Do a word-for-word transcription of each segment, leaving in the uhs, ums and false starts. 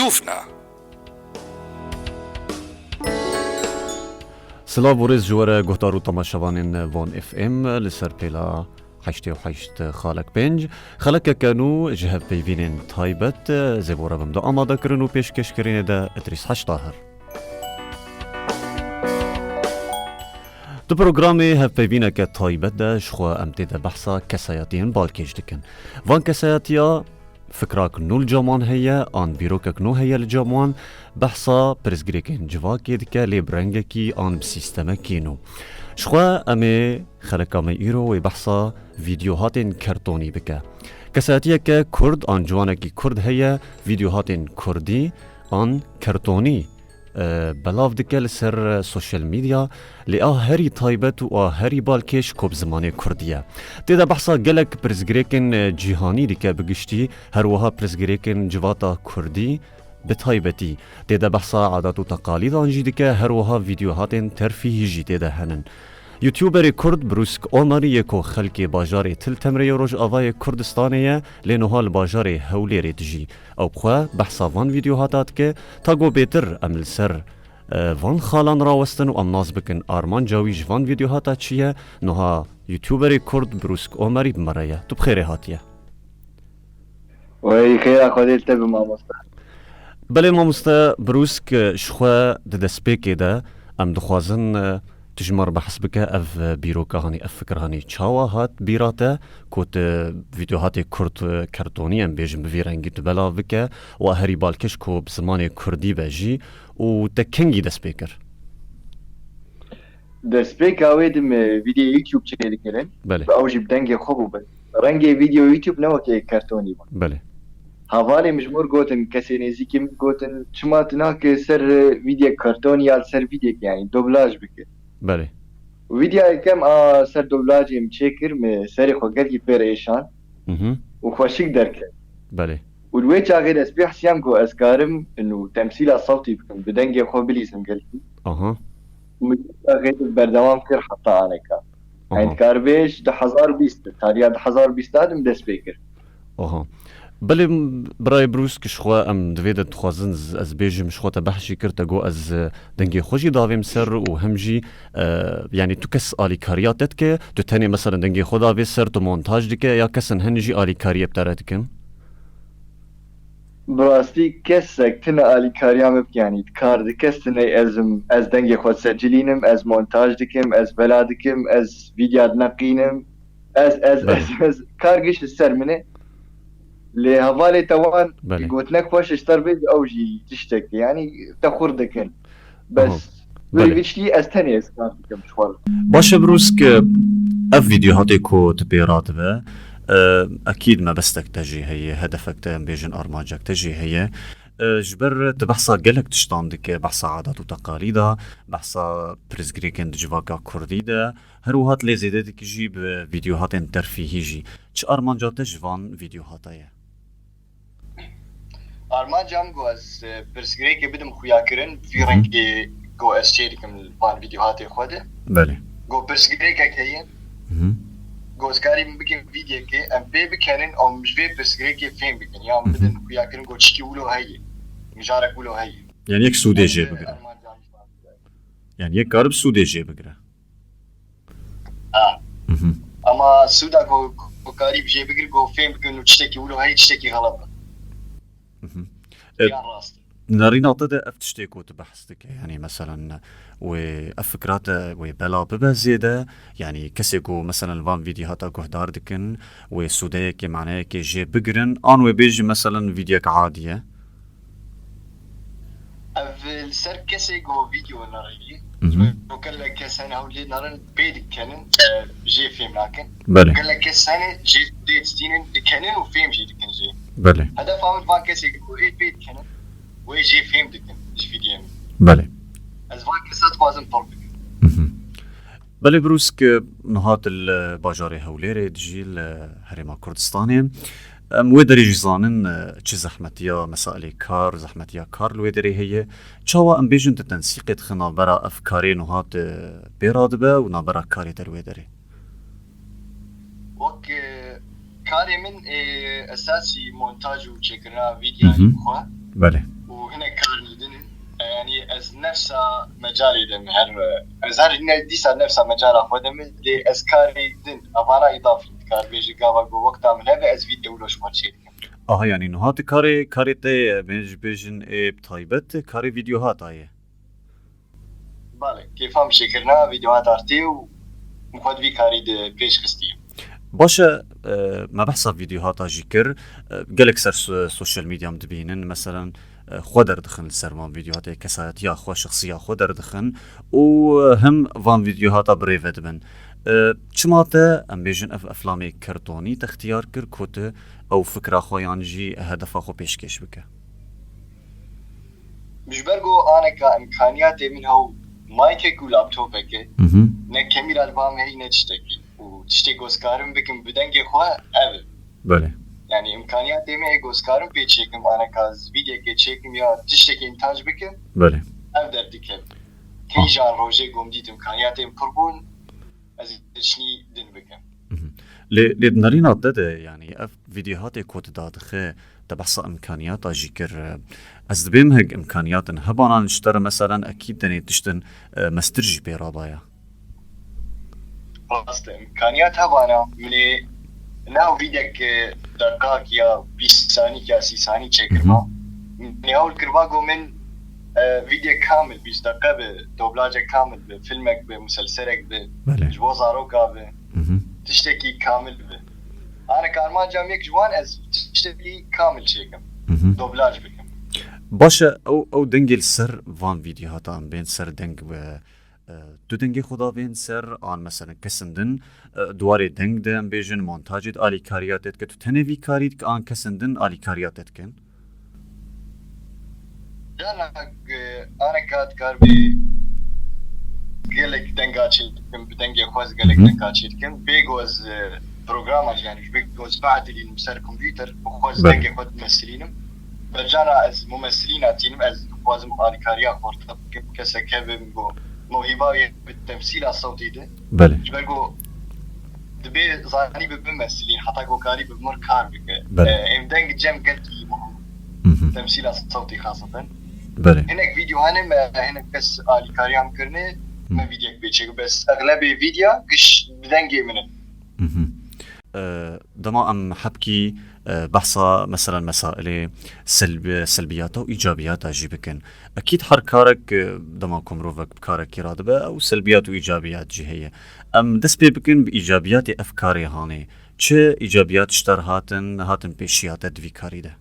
Ufna. Silav û rêz ji we re guhdar û temaşevanên Van F M li ser pêla heştê û heşt xalek pênc. Xelekeke nû ji hevpeyvînên taybet, zêbora bim de amadekirin û pêşkêşkirinê de Idrîs Heş Tahir. Di programê hevpeyvîneke taybet de ji xwe em tê de behsa kesayetiyên balkêş dikin. Van kesayetiya fikrak nû li caman heye, an bîrokek nû heye li caman, behsa pirsgirêkên civakê dike, lê bi rengekî an bi sîstemekî nû. Ji xwe em ê xeleka me îro wê behsa vîdyohatên kertonî bike. Kesayetiyeke kurd an ciwanekî kurd heye, vîdyohatên kurdî an kertonî e, belav dike li ser, e, sosyal medya, lê a herî taybet û a herî balkêş ku bi zimanê kurdî ye. Tê de behsa gelek pirsgirêkên, e, cîhanî dike bi giştî, her wiha pirsgirêkên civata kurdî bi taybetî. Tê de behsa adat û teqalîdan jî dike, her wiha vîdyohatên terfîhî jî tê de henin. Youtuberê kurd Brûsk Omerî yê ku xelkê bajarê Til Temrê yê Rojavayê Kurdistanê ye, lê niha li bajarê Hewlêrê dijî. Ew bi xwe behsa van vîdyohata dike, ta ku bêtir em li ser, e, van xalan rawestin û em nas bikin armanca wî ji van vîdyohata çi ye, niha youtuberê kurd Brûsk Omerî bi me re ye. Tu bi xêrê hatiye. Wey, xêra Xwedê li te bi, mamoste. Belê mamoste Brûsk, ji xwe di destpêkê de em dixwazin, e, tu ji me re behs bike, ev, e, bîroka hanî, ev fikir hanî çawa hat bîra te, ku tu vîdyohatê kurd, e, kertonî em bêjin bi vî rengî tu belav bike, û a herî balkêş ku bi zimanê kurdî be jî, û te kengî dest pê kir? Destpêka wê di me vîdyoyê YouTube çêdikirin. Belê. Ew jî bi dengê xwe bû bin. Rengê vîdyo YouTube ne wekî kertonî bûn. Belê. Hevalê min ji mir gotin, kesê nêzîkî min gotin, çima tu nake ser, e, vîdyo kertonî ya li ser vîdyekê, yanî doblaj bike. Belê. Vîdya yekem a ser doblajê min çêkir, min serê xwe gelkî pêr êşan Mhm. û xweşik derket. Belê. Û li wê çaxê destpê hesiyam ku ez karim inu temsîla sewtî bikim, bi dengê xwe bilîzim gelkî. Aha. Û min çaxê berdewam kir heta aneka. Aha. Yani dikarbêj du hezar bîst, tariha du hezar bîst de min dest pê kir. Aha. Belê, m-, birayê Brûsk, ji xwe em di vê de dixwazin z-, ez bêjim, ji xwe te behs jî kir, te got ez, e, dengê xwe jî davêm ser û hem jî, e, yanî tu kes alîkariya te dike, tu tenê mesela dengê xwe davê ser, tu montaj dike ya kesin hene jî alîkariyê bi te re dikin? Bi rastî kesek tune alîkariya min bike, yanî kar di kes tune ez im, ez dengê xwe secilînim, ez montaj dikim, ez bela dikim, ez vîdya dineqînim. Ez, ez, Belê. ez, ez, kar giş li ser min e. Lê hevalê te wan Belê. gotinek xweş ji te re bê, ew jî tiştek e. Yanî te xurt dikin. Bes, Aha. wê Belê. giştî ez tenê ez kar dikim ji xwe re. Baş e, Brûsk, ev vîdyohatê ku tu pê radibe, e, ekîd mebestek te jî heye, hedefek te, em bêjin armancek te jî heye. E, ji ber tu behsa gelek tiştan dike, behsa adat û teqalîda, behsa pirsgirêkên di civaka kurdî de, her wiha tu lê zêde dikî jî bi vîdyohatên terfîhî jî. Çi armanca te ji van vîdyohata ye? Armanca min ku ez, e, pirsgirêkê bidim xuyakirin, vî Hı hı. rengê ku ez çê dikim li van vîdyohatê xwe de. Belê. Ku pirsgirêkek heye, Hı hı. ku ez karî min bikim vîdyekê, em pê bikenin, em ji vê pirsgirêkê fêm bikin. Ya Hı hı. bidin xuyakirin ku çikî wilo heye, mijarek wilo heye. Yani yek sûdê Ev jê bigire. armanca min ji van. Yani yek karib sûdê jê bigire. Ha. Mhm. Ama sûda ku, ku karî bi jê bigir, ku fêm bikin û tiştekî wilo heye, tiştekî xelet e. Mhm. E, Yan rast. Nerîna te de ev tiştê ku tu behs dike, yani meselen wê ev fikra te wê bela bibe zêde, yani kesê ku meselen van vîdyohata guhdar dikin, wê sûdeyekê, maneyekê jê bigirin, an wê bêjî meselen vîdyek adî ye? Ev li ser kesê ku vîdyo nerî. Mhm. Ku gelek kes hene ew lê nerin pê dikenin, e, jê fêm nakin. Belê. Gelek kes hene jê dê distînin dikenin û fêm jî dikin jê. Belê. Hedefa min van kesê ku ê pê dikenin wê jê fêm dikin ji vîdyoyê min. Belê. Ez van kesa dixwazim tor bikim. Mhm. Belê Brûsk, niha tu li bajarê Hewlêrê dijî li Herêma Kurdistanê. Em wê derê jî zanin, e, çi zehmetiya mesailê kar, zehmetiya kar li wê derê heye. Çawa em bêjin tu tensîqê dixe navbera ev karê niha tu pê radibe û navbera karê te li wê derê? Wek, e, karê min, e, esasî montaj û çêkirina vîdyoyên Hı hı. xwe Belê. û Yani ez nefsa mecalê de me her, ez her ne dîsa nefsa mecala xwe de me, lê ez karê din, evana îdafî dikar bêjî gava ku wexta min hebe ez vîdeo wilo ji xwe çê dikim. Aha, yani niha tu karê, karê te ye, bên ji bêjin ê bi taybet karê vîdeo hata ye. Bale, kêfa min çêkirina vîdeo hata tê û min xwe di vî karî de pêş xistî. Baş e, e, me behsa vîdeo hata jî kir. E, gelek ser so-, sosyal medya em dibînin, meselen, e, xwe derdixin li ser van vîdeo hata, kesayetiya xwe, şexsiya xwe derdixin û, e, him van vîdeo hata bi rê ve dibin. E, çima te, em bêjin, ev eflamê kertonî te ixtiyar kir ku tu ew fikra xwe yan jî hedefa xwe pêşkêş bike? Ji ber ku aneka imkaniyatê min hew maykek û laptopek e, Mhm. ne kamîra li ba me heyî ne tiştekî. Û tiştê ku ez karim bikim bi dengê xwe ev e. Belê. Yani imkaniyatê me ê ku ez karim pê çêkim, aneka ez vîdyekê çêkim ya tiştekî întaj bikim, Belê. ev derdikeve. Key Ah. jan rojê ku min dît imkaniyatê min pir bûn, ez çinî din bikim. Mhm. Lê, lê di nerîna te de, yani ev vîdyohatê ku tu dadixe, te behsa imkaniyata jî kir. Ez dibêm hek imkaniyatin hebanan ji te re, meselen, ekîd tenê tiştin, e, mestir jî pê rabaya. Rast e, imkaniyat hebana. Min ê nav vîdek, e, deqak ya bîst sanî ya sî sanî çêkirma. Mhm. Min ê hewl kirma ku min, e, vîdek kamil, bîst deqe bi, doblajek kamil bi, filmek bi, muselserek bi, Belê. ji bo zaroka bi, Mhm. tiştekî kamil bi. Aneka armanca min yek ji wan ez tiştekî kamil çêkim. Mhm. Doblaj bikim. Baş e, ew, ew dengê li ser van vîdyohatan bên ser deng bi, e, tu dengê xwe davên ser, an meselen kesin din, e, di warê deng de em bêjin, montacê de alîkariya te dike, tu tenê vî karî dike, an kesin din alîkariya te dikin? Cana, e, aneka dikar bê gelek denga çê dikim, bi dengê xwe ez gelek Mhm. denga çê dikim. Bê ku ez, e, programa, yani ji bê ku ez biedilînim ser kompûter û xwe ez Belê. dengê xwe dimesilînim. Ve cana ez mumesilîna tînim, ez dixwazim alîkariya xwe orte bikim, kesek hebe min ku mohîba wê bi temsîla sewtî de. Belê. Ji ber ku dibê zanî bi bimesilîn, heta ku karî bi mir kar bike. Belê. E, em deng cem gelkî muhim. Mhm. Temsîla sewtî xaseten. Belê. Hinek vîdeo hene me, hinek kes alîkariya min kirine, Hı. me vîdyek pê çêkir. Bes exlebê vîdya giş bi dengê min in. Mhm. E, dema em hebkî, e, behsa, meselen, mesailê selb-, selbiyata û îcabiyata jî bikin. Ekîd her karek, e, dema ku mirovek bi karekî radibe, ew selbiyat û îcabiyat jî heye. Em dest pê bikin bi îcabiyatê ev karê hanê. Çi îcabiyat ji te re hatin, hatin pêşiya te di vî karî de?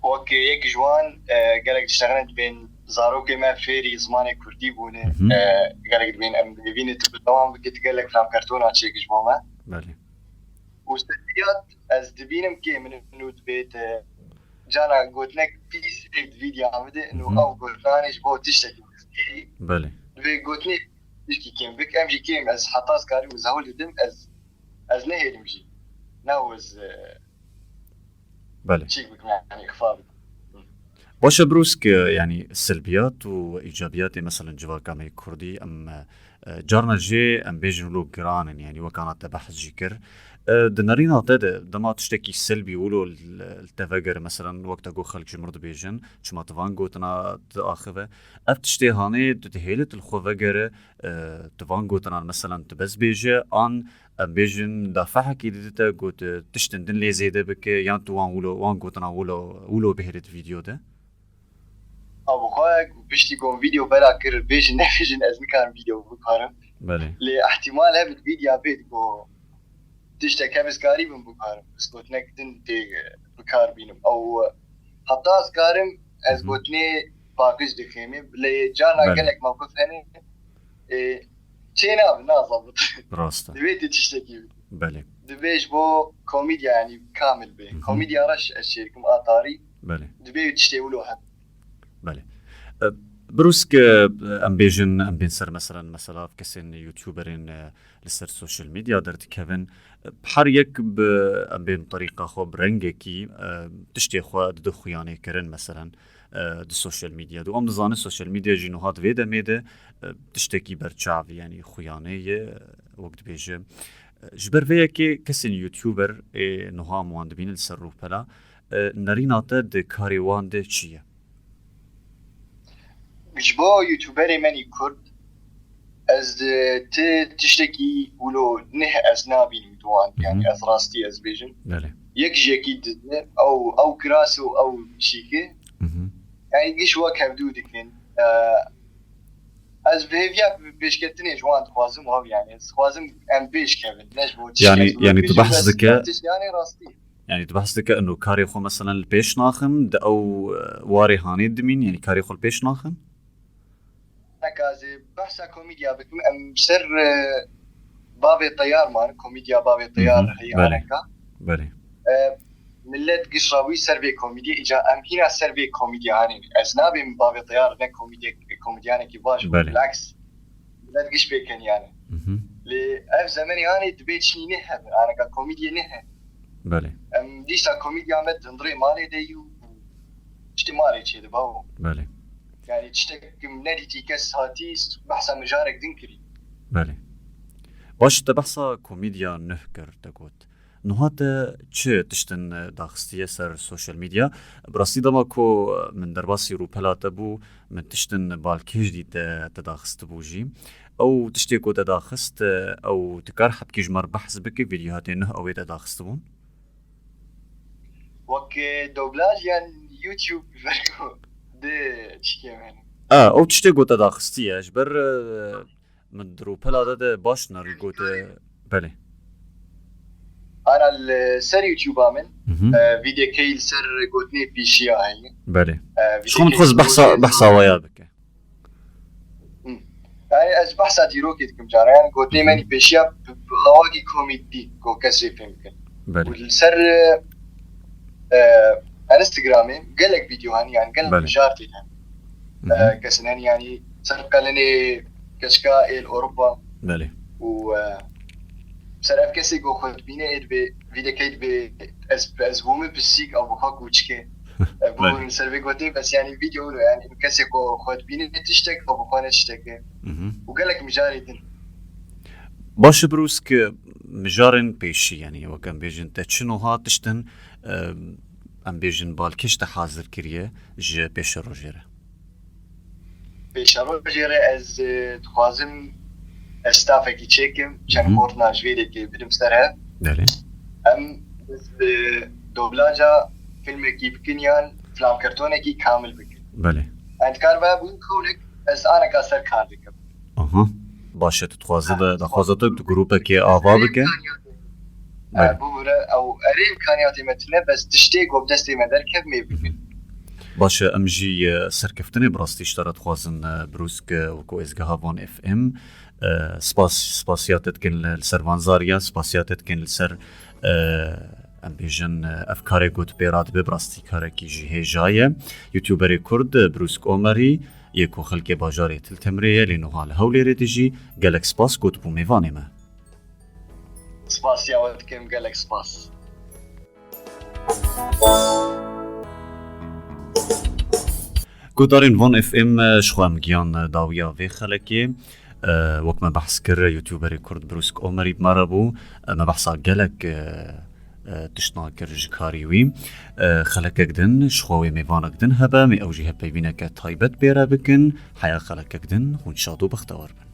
Wek yek ji wan, e, gelek tiştexine dibên zarokê me fêrî zimanê kurdî bûne. Mhm. E, gelek dibên em divîne tu bi dewam bike, tu gelek flamkertona çêkî ji bo me. Belê. Û serdiyat ez dibînim kê min û dibê te cana gotinek pîs ê di vîdya min de û Mhm. ew gotinanê ji bo tiştekî pirsgirî. Belê. Divê gotinê tişkî kêm bik, em jî kêm, ez heta ez karim ez hewl didim, ez, ez nehêlim jî. Ne ez, e, Belê. çîk bikim, yani ixfa bikim. Baş e, Brûsk, e, yani selbiyat û îcabiyatê, meselen, civaka me yê kurdî, em, e, carna jê, em bêjin, wilo giran in, yani wekana te behs jî kir. E, di nerîna te de, dema tiştekî selbî wilo li, li te vegere, meselen, wek te got, xelk ji mir dibêjin, çima tu van gotina diaxive. Ev tiştê hanê tu dihêlit li xwe vegere, e, tu van gotinan, meselen, tu bes bêje, an em bêjin, dafehekî didite ku tu tiştin din lê zêde bike, yan tu wan wilo, wan gotinan wilo, wilo bihêlî di vîdeo de? Abûxwe, piştî ku vîdeo bela kir, bêjin nebêjin, ez nikarim vîdeo bikarim. Belê. Lê ihtimal hebe vîdya bêt ku tiştek hebe ez karîbim bikarim. Ez gotinek din tê bikar bînim. Ew heta ez karim, ez Mhm. gotinê paqij dixêmim. Lê carna Belê. gelek mewqif hene, e, çê nabe, nazabit. Rast e. Divê tu tiştekî bikî. Belê. Divê ji bo komedya, yani kamil be. Mhm. Komedya reş ez çêdikim a tarî. Belê. Divê tiştê wilo hebe. Belê. E, Brûsk, e, em bêjin, em bên ser, meselen, mesela kesên YouTuberên, e, li ser social media derdikevin. E, her yek bi, em bên, terîqa xwe, bi rengekî, e, tiştê xwe dide xuyanê kirin, meselen, e, di social media de. Em dizanin social media jî nuha di vê demê de, e, tiştekî berçav, yani xuyanê ye, wek dibêje. E, ji ber vê yekê kesên YouTuber ê nuha em wan dibînin li ser rûpela, e, nerîna te di karê wan de çi ye? Ji bo youtuberê me nî kurd, ez, e, ti tiştekî wilo neh ez nabînim di wan. Hı hı. Yani ez rastî ez bêjim. Belê. Yek ji yekî dizi, ew, ew kiras û ew şîki. Hı hı. Yani giş wek hevdû dikin. E, ez bi hêviya pêşketinê ji wan dixwazim, ew yani. Ez dixwazim em pêş kevin. Ne ji bo Yani, tiştek yani tu wilo behs pêş dike, yani rastî. Yani tu behs dike ino karê xwe meselen li pêş naxin, di ew, e, warê hanê dimîn, yani karê xwe li pêş naxin? Eka ez ê behsa komedya bikim, em ser, e, bavê teyar man, komedya bavê teyar Hı hı, heye belê. Aneka. Belê. E, millet giş rawî ser vê komediyê, îca em hîna ser vê komedya hanê. Ez nabêm bavê teyar ne komedye-, komedyanekî baş, Belê. Bilaks. Millet giş pêken yani. Hı hı. Lê ev zemenê hanê dibê çinî ne hebe, aneka komediyê ne hebe. Belê. Em dîsa komedya me dindirê malê de yû, tiştê malê çê dibe. Belê. Yani tiştek kim nedîtî kes hatî behsa mijarek din kirî. Belê. Baş, te behsa komedya nuh kir, te got. Nuha te çi tiştin daxistiye ser social media? Bi rastî dema ku min derbasî rûpela te bû, min tiştin balkêş dî te, te daxistibû jî. Ew tiştê ku te daxist, ew tu kar hebkî ji me re behs bike, vîdyohatê nuh ew ê te daxistibûn? Wek, e, doblaj yan YouTube di çikê min. A, ew tiştê ku te daxistiye, ji ber, e, min di rûpela de de baş nerî gote, belê. Ana li ser YouTube-a min, Hı hı. e, vîdekey li ser gotinê pêşiya heye. Belê. E, Ji xwe min vîdekey dixwest behsa, gotinê behsa waya bike. Hı. Yani ez behsa dîrokê dikim cara. Yani gotinê Hı hı. menî pêşiya bi, bi awakî komedî ku kesê fêm bikin. Belê. Û li ser, e, e, Instagramê gelek vîdeo hene, yani gelek Belê. mijar tê de. Hı hı. E, kesin hene, yani ser qelenê keçika êl Ewropa. Belê. Û, e, ser ev kesê ku xwe dibîne ê dibê, vîdekey dibê ez, ez bûme pisîk, ew bi xwe kûçik e. E, Belê. bû ser vê gotê, bes yani vîdeo wilo, yani kesê ku xwe dibîne tiştek, ew bi xwe ne tiştek e. Hı hı. Û gelek mijarê din. Baş e Brûsk, mijarên pêşî, yani wek em bêjin te çi nuha tiştin, e, em bêjin balkêş te hazir kiriye ji pêşerojê re? Pêşerojê re ez, e, dixwazim ez stafekî çêkim, çend Hı hı. xortina ji vê dêkê bidim ser hev. Belê. Em bi doblaja filmekî bikin yan filamkertonekî kamil bikin. Belê. Em dikar ve bûn xewnek ez aneka ser kar dikim. Aha. Baş e, tu dixwaze de, daxwaza te tu grûpekê ava bike? Belê. Bibûre, ew erê imkaniyatê me tune, bes tiştê ku bi destê me derkev mê bikin. Baş e, em jî, e, serkeftinê bi rastî ji te re dixwazin, e, Brûsk, e, wekû êzgeha Van F M. E, spas, spasiya te dikin li, li ser van zariya, spasiya te dikin li ser, e, em bêjin, e, ev karê ku tu pê radibe, bi rastî karekî jî hêja ye. Youtuberê Kurd, e, Brûsk Omerî, yê ku xelkê bajarê Til Temrê ye, lê nuha li Hewlêrê dijî, gelek spas ku tu bû mêvanê me. Spasiya we dikim, gelek spas. Guhdarên Van F M, ji xwe em giyan dawiya vê xelekê. E, wek me behs kir, youtuberê Kurd Brûsk Omerî bi me re bû. E, me behsa gelek, e, e, tiştna kir ji karî wî. E, xelekek din, ji xwe wê mêvanek din hebe, em ê ew jî hevpeyvîneke taybet pê re bikin. Heya xelekek din, hûn şad û bextewar bin.